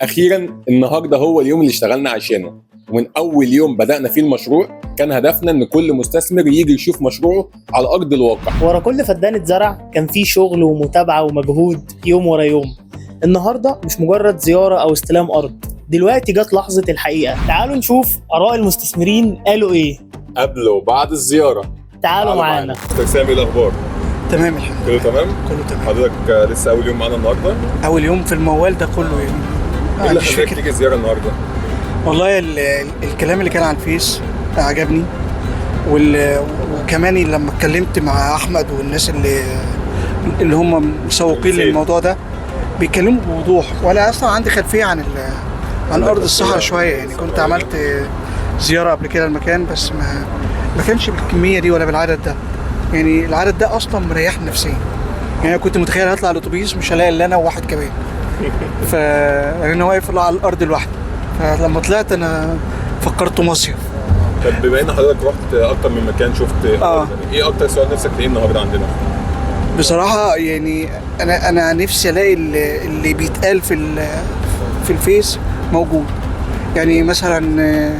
اخيرا النهارده هو اليوم اللي اشتغلنا عشانه، ومن اول يوم بدأنا فيه المشروع كان هدفنا ان كل مستثمر يجي يشوف مشروعه على ارض الواقع. ورا كل فدان زرع كان في شغل ومتابعة ومجهود يوم ورا يوم. النهارده مش مجرد زيارة او استلام ارض، دلوقتي جت لحظة الحقيقة. تعالوا نشوف اراء المستثمرين قالوا ايه قبل وبعد الزيارة. تعالوا معانا. مستر سامي، الاخبار؟ تمام الحمد كله تمام؟ كله تمام. حضرتك لسه اول يوم معانا النهارده. اول يوم في الموال ده كله يعني. ايه اللي مش خلاك فكرة. تيجي الزيارة النهارده؟ والله الكلام اللي كان على الفيس عجبني، وكمان لما اتكلمت مع احمد والناس اللي هم مسوقين للموضوع ده بيتكلموا بوضوح، وانا اصلا عندي خلفية عن ارض الصحراء شوية يعني، كنت عملت زيارة قبل كده المكان، بس ما كانش بالكمية دي ولا بالعدد ده. يعني العدد ده اصلا مريحني نفسيا، يعني انا كنت متخيل هطلع الاتوبيس مش هلاقي الا انا وواحد كمان، ف انا واقف على الارض لوحدي، فلما طلعت انا فكرته مصيف. طب بما ان حضرتك رحت اكتر من مكان شفت ايه اكتر سؤال نفسك تلاقيه النهارده عندنا؟ بصراحة يعني انا نفسي الاقي اللي بيتقال في الفيس موجود، يعني مثلا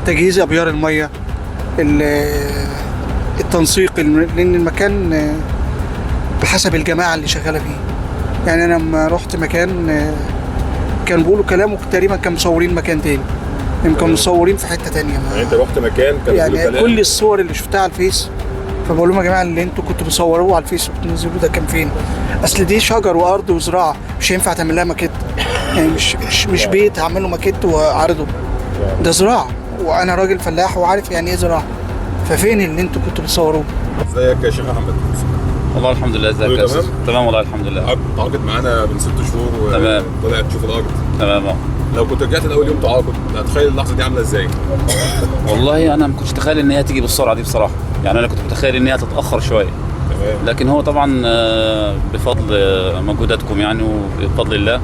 تجهيز ابيار المية، التنسيق، لان المكان بحسب الجماعة اللي شغالة فيه. يعني انا لما رحت مكان كان بيقولوا كلام تقريبا كانوا مصورين مكان تاني، يمكن كانوا مصورين في حتة تانية. يعني انت رحت مكان كان يعني كل الصور اللي شفتها على الفيس، فبقول لهم يا جماعة اللي انتوا كنتوا بتصوروه على الفيس وبتنزلوه ده كان فين؟ اصل دي شجر وارض وزراعه، مش هينفع تعمل لها ماكيت، يعني مش بيت هعمل له ماكيت واعرضه، ده زراعة وانا راجل فلاح وعارف يعني ايه زراعة، ففين اللي انتوا كنتوا بتصوروه؟ ازيك يا شيخ احمد؟ والله الحمد لله. ازيك يا استاذ؟ تمام والله الحمد لله. تعاقد معانا من 6 شهور وطلعت تشوف الارض. تمام. لو كنت رجعت لاول يوم تعاقد هتخيل اللحظة دي عامله ازاي؟ والله انا ما كنتش اتخيل ان هي تيجي بالسرعة دي بصراحة، يعني انا كنت متخيل ان هي تتاخر شوية. تمام. لكن هو طبعا بفضل مجهوداتكم يعني وبفضل الله،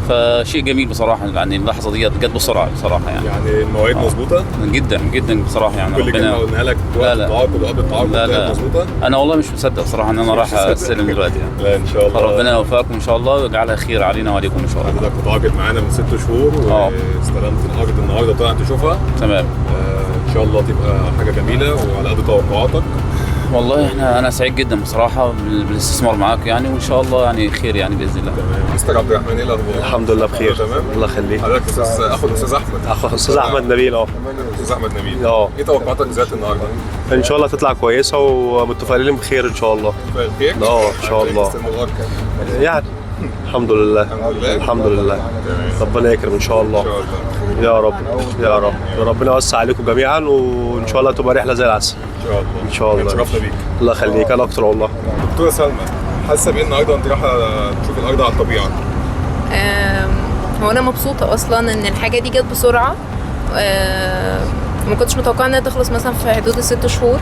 فشيء جميل بصراحة. يعني اللحظة دي جت بسرعة بصراحة يعني. يعني المواعيد مظبوطة؟ جدا جدا بصراحة يعني. كل كلمة قلناها لك وقت التعاقد وقبل التعاقد مظبوطة؟ انا والله مش مصدق بصراحة ان انا رايح استلم دلوقتي يعني. لا ان شاء الله ربنا يوفقكم ان شاء الله ويجعلها خير علينا وعليكم ان شاء الله. حضرتك متعاقد معانا من 6 شهور واستلمت الارض النهارده طلعت تشوفها. تمام. ان شاء الله تبقى حاجة جميلة وعلى قد توقعاتك. والله انا سعيد جدا بصراحة بالاستثمار معاك يعني، وان شاء الله يعني خير يعني باذن الله. تمام. مستر عبد الرحمن، ايه الاخبار؟ الحمد لله بخير. تمام الله يخليك. حضرتك استاذ اخو الاستاذ احمد. اخو الاستاذ احمد نبيل. استاذ احمد نبيل. ايه توقعاتك لزيارة النهارده؟ ان شاء الله تطلع كويسة ومتفائلين بخير ان شاء الله. خير؟ ان شاء الله. يعني الحمد لله. الحمد لله. ربنا يكرم ان شاء الله. يا رب يا رب، ربنا يوسع عليكم جميعا وان شاء الله تبقى رحله زي العسل ان شاء الله. ان شاء الله. اتشرفنا بيك. الله يخليك. انا اكتر والله. دكتورة سلمى، حاسه بايه النهارده وانت رايحة تشوف الارض على الطبيعة؟ هو انا مبسوطة اصلا ان الحاجة دي جت بسرعة. ما كنتش متوقعه انها تخلص مثلا في حدود ال6 شهور.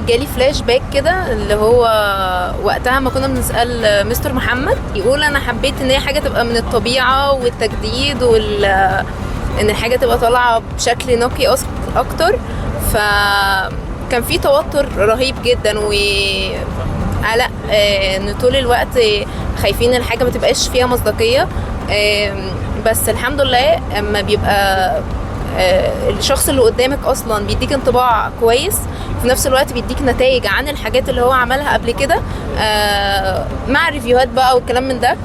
جالي فلاش باك كده اللي هو وقتها ما كنا بنسال مستر محمد يقول انا حبيت ان هي حاجة تبقى من الطبيعة والتجديد ان الحاجة تبقى طالعه بشكل نقي اكتر. فكان في توتر رهيب جدا وقلق ان طول الوقت خايفين الحاجة ما تبقاش فيها مصداقية. بس الحمد لله اما بيبقى الشخص اللي قدامك اصلا بيديك انطباع كويس، في نفس الوقت بيديك نتائج عن الحاجات اللي هو عملها قبل كده، مع review هات بقى والكلام من ده.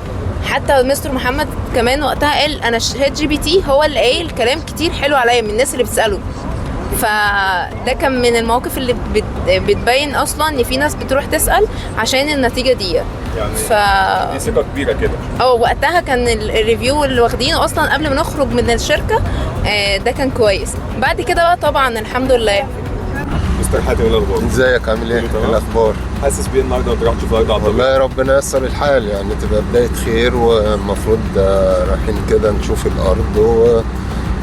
حتى مستر محمد كمان وقتها قال انا ChatGPT هو اللي قايل كلام كتير حلو عليا من الناس اللي بتساله. فده كان من المواقف اللي بتبين اصلا ان في ناس بتروح تسال عشان النتيجة دي يعني. دي ثقة كبيرة كده. وقتها كان ال review اللي واخدينه اصلا قبل ما نخرج من الشركة ده كان كويس. بعد كده بقى طبعا الحمد لله. مستر حاتم، ايه الاخبار؟ ازيك عامل ايه؟ ايه الاخبار؟ حاسس بيه النهارده وانت رايح تشوف الارض على الطبيعة؟ والله ربنا ييسر الحال، يعني تبقى بداية خير، والمفروض رايحين كده نشوف الارض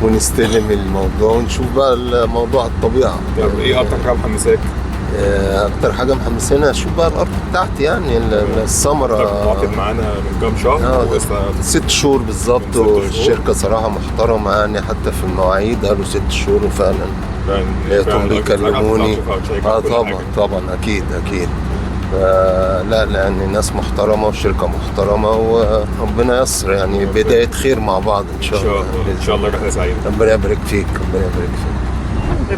ونستلم الموضوع ونشوف بقى الموضوع الطبيعة. طب ايه اكتر حاجة محمساك؟ اكتر حاجة محمساني اشوف بقى الارض بتاعتي، يعني الثمرة. تعاقد معانا من كام شهر؟ 6 شهور بالظبط، والشركة صراحة محترمه يعني، حتى في المواعيد قالوا 6 شهور وفعلا لقيتهم بيكلموني. طبعا طبعا اكيد اكيد. فلا يعني ناس محترمه وشركه محترمه، وربنا ييسر يعني بداية خير مع بعض ان شاء الله. ان شاء الله رحله سعيدة. ربنا يبارك فيك، ربنا يبارك فيك.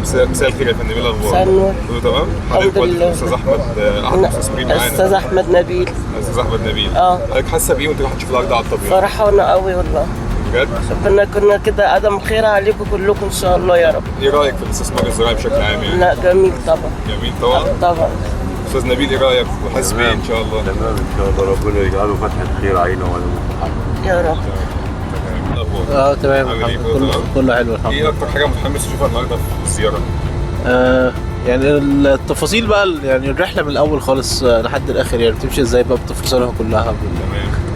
مساء الخير يا فندم، ايه الاخبار؟ مساء النور. كله تمام؟ الحمد لله. استاذ احمد، احد المستثمرين معانا. استاذ احمد نبيل. استاذ احمد نبيل. حضرتك حاسه بايه وانت رايحة تشوف الارض على الطبيعة؟ فرحانة قوي والله. بجد؟ ربنا كنا كده قدم خير عليكم كلكم ان شاء الله يا رب. ايه رايك في الاستثمار الزراعي بشكل عام يعني؟ لا جميل طبعا. جميل طبعا؟ طبعا. استاذ نبيل ايه رايك وحاسس بايه ان شاء الله؟ تمام ان شاء الله، ربنا يجعله فتحه خير علينا وعلى يا رب. تمام، كله حلو الحمد لله. ايه اكتر حاجة متحمس تشوفها النهارده في الزيارة؟ يعني التفاصيل بقى، يعني الرحلة من الاول خالص لحد الاخر، يعني بتمشي ازاي بقى بتفاصيلها كلها،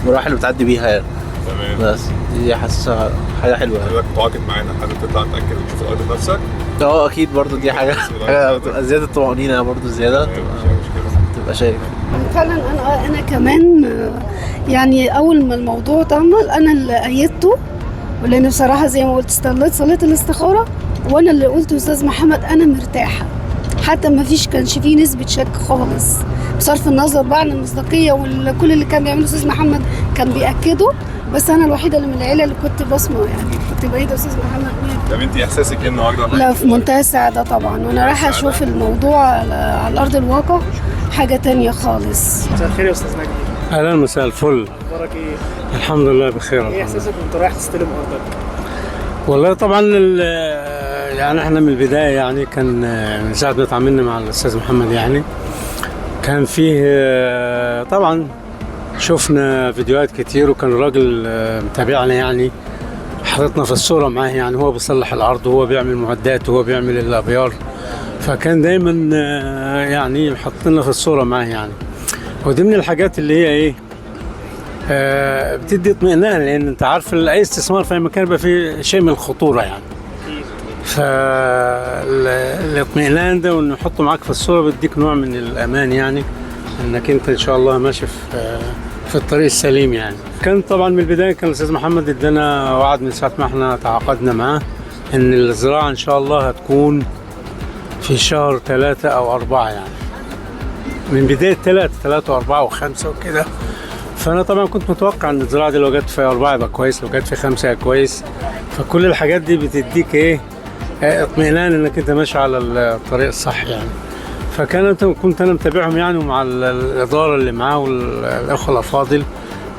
بالمراحل اللي بتعدي بيها يعني. تمام. بس دي حاسسها حاجة حلوة يعني. حضرتك متعاقد معانا، حابب تطلع تتاكد وتشوف الارض بنفسك؟ اكيد برضو دي حاجة بتبقى زيادة طمأنينة برضو، زيادة تبقى شايف فعلا. انا كمان يعني اول ما الموضوع اتعمل انا اللي ايدته، ولان بصراحة زي ما قلت صليت الاستخارة، وانا اللي قلت استاذ محمد انا مرتاحة، حتى ما فيش كانش فيه نسبه شك خالص، بصرف النظر بقى عن المصداقية وكل اللي كان بيعمله استاذ محمد كان بياكده، بس انا الوحيدة اللي من العيلة اللي كنت بسمع يعني، كنت بعيدة استاذ محمد. طب انت احساسك ايه النهارده؟ لا في منتهى السعادة طبعا، وانا رايحة اشوف الموضوع على ارض الواقع حاجة تانية خالص. مساء الخير يا استاذ نجدي. اهلا، مساء الفل. اخبارك ايه؟ الحمد لله بخير. ايه احساسك وانت رايح تستلم ارضك؟ والله طبعا يعني احنا من البداية يعني كان من ساعة ما اتعاملنا مع الاستاذ محمد يعني كان فيه طبعا شفنا فيديوهات كتير، وكان الراجل متابعنا يعني، حاططنا في الصورة معاه يعني، هو بيصلح الارض وهو بيعمل معدات وهو بيعمل الابيار، فكان دايما يعني حاططنا في الصورة معاه يعني. ودي من الحاجات اللي هي ايه بتدي اطمئنان، لان انت عارف اي استثمار في اي مكان بيبقى فيه شيء من الخطورة يعني. فالاطمئنان ده وانه يحطه معاك في الصورة بيديك نوع من الامان يعني، انك انت ان شاء الله ماشي في الطريق السليم يعني. كان طبعا من البداية كان الاستاذ محمد ادانا وعد من ساعة ما احنا تعاقدنا معاه ان الزراعة ان شاء الله هتكون في شهر 3 أو 4 يعني، من بداية 3 و4 و5 وكده. فانا طبعا كنت متوقع ان الزراعة دي لو جت في 4 يبقى كويس، لو جت في 5 يبقى كويس. فكل الحاجات دي بتديك ايه اطمئنان انك انت ماشي على الطريق الصح يعني. فكانت كنت انا متابعهم يعني، ومع الادارة اللي معاه والاخوة الافاضل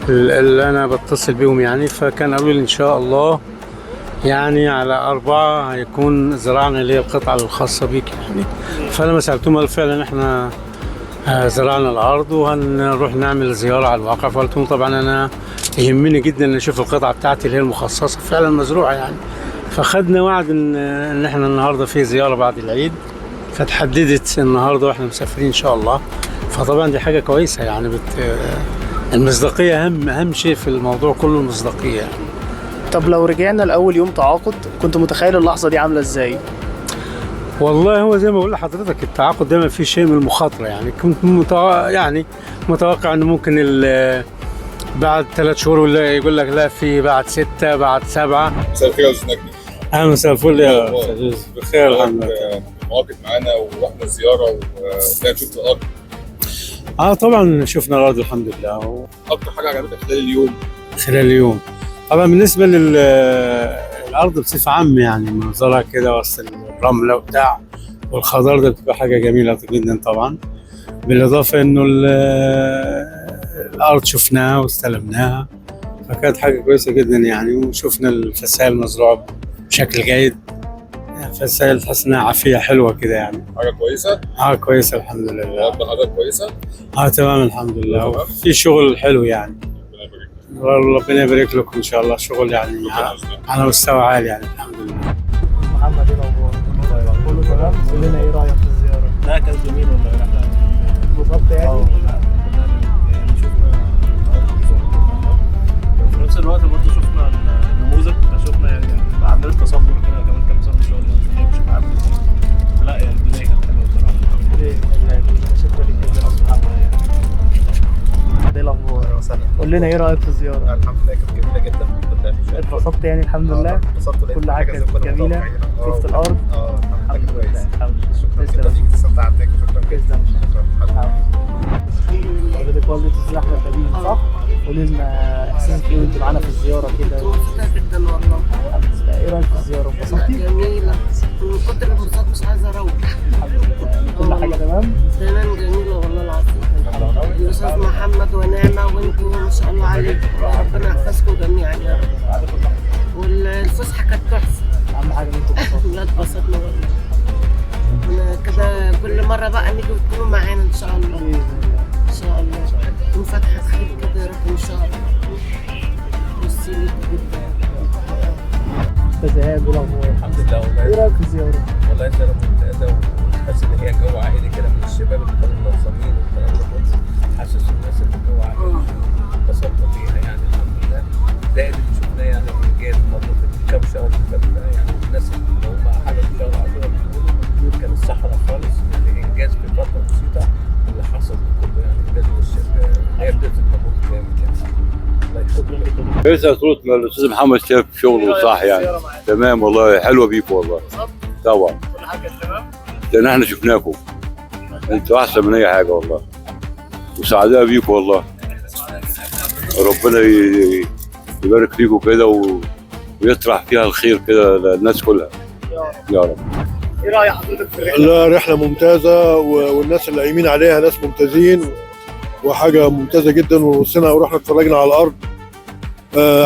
اللي انا بتصل بيهم يعني. فكان قالوا لي ان شاء الله يعني على 4 هيكون زرعنا اللي هي القطعة الخاصة بيك يعني. فلما سالتهم قالوا فعلا احنا زرعنا الارض وهنروح نعمل زيارة على الواقع. فقلت لهم طبعا انا يهمني جدا ان اشوف القطعة بتاعتي اللي هي المخصصة فعلا مزروعة يعني. فخدنا وعد ان احنا النهارده في زيارة بعد العيد، فتحددت النهارده واحنا مسافرين ان شاء الله. فطبعا دي حاجة كويسة يعني، المصداقية اهم شيء في الموضوع كله، المصداقية يعني. طب لو رجعنا لاول يوم تعاقد، كنت متخيل اللحظة دي عامله ازاي؟ والله هو زي ما بقول لحضرتك التعاقد دايما فيه شيء من المخاطرة يعني. كنت يعني متوقع انه ممكن بعد 3 شهور ولا يقول لك لا في بعد 6 بعد 7. مساء الخير يا استاذ نجمي. اهلا، مساء الفل يا استاذ يوسف. بخير الحمد لله. مواقف معانا ورحنا الزيارة وطلعت شفت الارض. طبعا شفنا الارض الحمد لله. اكتر حاجة عجبتك خلال اليوم؟ خلال اليوم طبعا بالنسبة للارض بصفة عامة يعني، منظرها كده وسط الرملة وبتاع والخضار ده بتبقى حاجة جميلة جدا طبعا. بالاضافة انه الارض شفناها واستلمناها، فكانت حاجة كويسة جدا يعني. وشفنا الفسائل مزروعة بشكل جيد، فسائل تحس انها عافية حلوة كده يعني. حاجة كويسة؟ كويسة الحمد لله. الارض حضرتك كويسة؟ تمام الحمد لله، في شغل حلو يعني. ربنا يبارك لكم ان شاء الله، شغل يعني على مستوى عالي يعني الحمد لله. محمد ايه الاخبار؟ كله تمام؟ قول لنا ايه رايك في الزيارة؟ لا كانت جميلة والله، رحله اتبسطت يعني؟ لا كنا يعني شفنا في نفس الوقت برضه شفنا النموذج، شفنا يعني عندنا تصور كده كمان كام سنة ان شاء الله مش عامل ازاي. لا يعني الدنيا كانت حلوة بصراحة. شكرا لك جدا يا استاذ محمد. ايه الاخبار؟ قول لنا ايه رايك في الزيارة؟ الحمد لله كانت جميلة جدا. اتبسطت يعني الحمد لله؟ اتبسطت، كل حاجة كانت جميلة. شفت الارض؟ الحمد لله. الحمد لله. شكرا جدا فيك، استمتعت. شكرا جدا. شكرا. حضرتك والدة الأستاذ أحمد نبيل صح؟ قولي لنا إحساسك إيه وأنت معانا في الزيارة كده؟ مبسوطة جدا والله. الحمد لله. إيه رأيك في الزيارة؟ انبسطتي؟ جميلة، من كتر الانبساط مش عايزة أروح. الحمد لله. كل حاجة تمام؟ تمام، جميلة والله العظيم. الأستاذ محمد ونعمة وأنتوا ما شاء الله عليكم، ربنا يحفظكم جميعا يا رب. والفسحة كانت تحفة. أهم حاجة إن أنتوا اتبسطتوا. لا اتبسطنا والله. أنا كده كل مرة بقى نيجي وتكونوا معانا إن شاء الله. بإذن الله. إن شاء الله. تكون فاتحة خير كده يا رب إن شاء الله. ميرسي ليكوا جدا. أستاذ إيهاب، إيه الأخبار؟ الحمد لله والله. إيه رأيك في الزيارة؟ والله زيارة ممتازة، وتحس إن هي جو عائلي كده من الشباب اللي كانوا منظمين والكلام ده كله، حاسس الناس اللي جو عائلي، اتبسطنا فيها يعني الحمد لله. زائد اللي شفناه يعني الإنجاز برضه في كام شهر اللي فاتوا ده، يعني الناس اللي هم حاجة بيشتغلوا عليها بيقولوا كان الصحراء خالص، الإنجاز في فترة بسيطة اللي حصل كله يعني إنجاز والشركة هي بتبذل مجهود جامد يعني. الله يخليك. كويسة صورة ما الأستاذ محمد شاف شغله صح يعني. تمام والله، حلوة بيكم والله. طبعا. كل حاجة تمام؟ لأن احنا شفناكم. انتوا أحسن من أي حاجة والله. وسعداء بيكم والله. ربنا يبارك فيكم كده ويطرح فيها الخير كده للناس كلها. يا رب. إيه رأي حضرتك في الرحلة؟ لا، رحلة ممتازة، والناس اللي قايمين عليها ناس ممتازين، وحاجة ممتازة جدا. وبصينا ورحنا اتفرجنا على الأرض،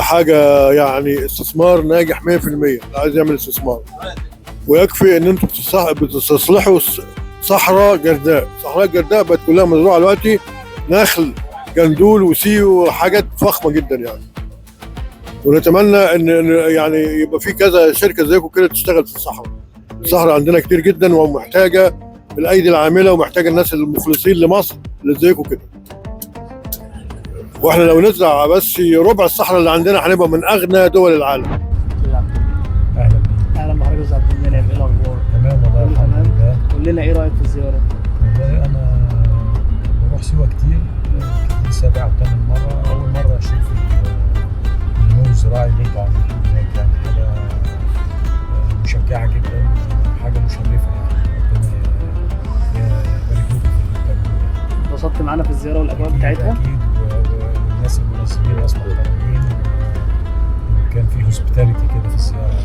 حاجة يعني استثمار ناجح 100%. اللي عايز يعمل استثمار، ويكفي ان انتم بتستصلحوا صحراء جرداء. صحراء جرداء بقت كلها مزروعة دلوقتي نخل جندول وسيو وحاجات فخمة جدا يعني. ونتمنى ان يعني يبقى في كذا شركة زيكم كده تشتغل في الصحراء. الصحراء عندنا كتير جدا، ومحتاجة الايدي العاملة، ومحتاجة الناس المخلصين لمصر اللي زيكم كده. واحنا لو نزرع بس ربع الصحراء اللي عندنا هنبقى من اغنى دول العالم. اهلا بيك. اهلا بحضرتك يا استاذ عبد المنعم، ايه الاخبار؟ تمام والله الحمد لله. قول لنا ايه رايك في الزيارة؟ والله انا بروح سيوه كتير، دي سابع او ثامن مرة، اول مرة اشوف النمو الزراعي اللي انتوا عملتوه هناك، يعني حاجة مشجعه جدا، حاجة مشرفة يعني، ربنا يبارك لكم في اللي بتعملوه. اتبسطت معانا في الزيارة والاجواء بتاعتها؟ اكيد، والناس المنظمين ناس محترمين، وكان في hospitality كده في الزيارة.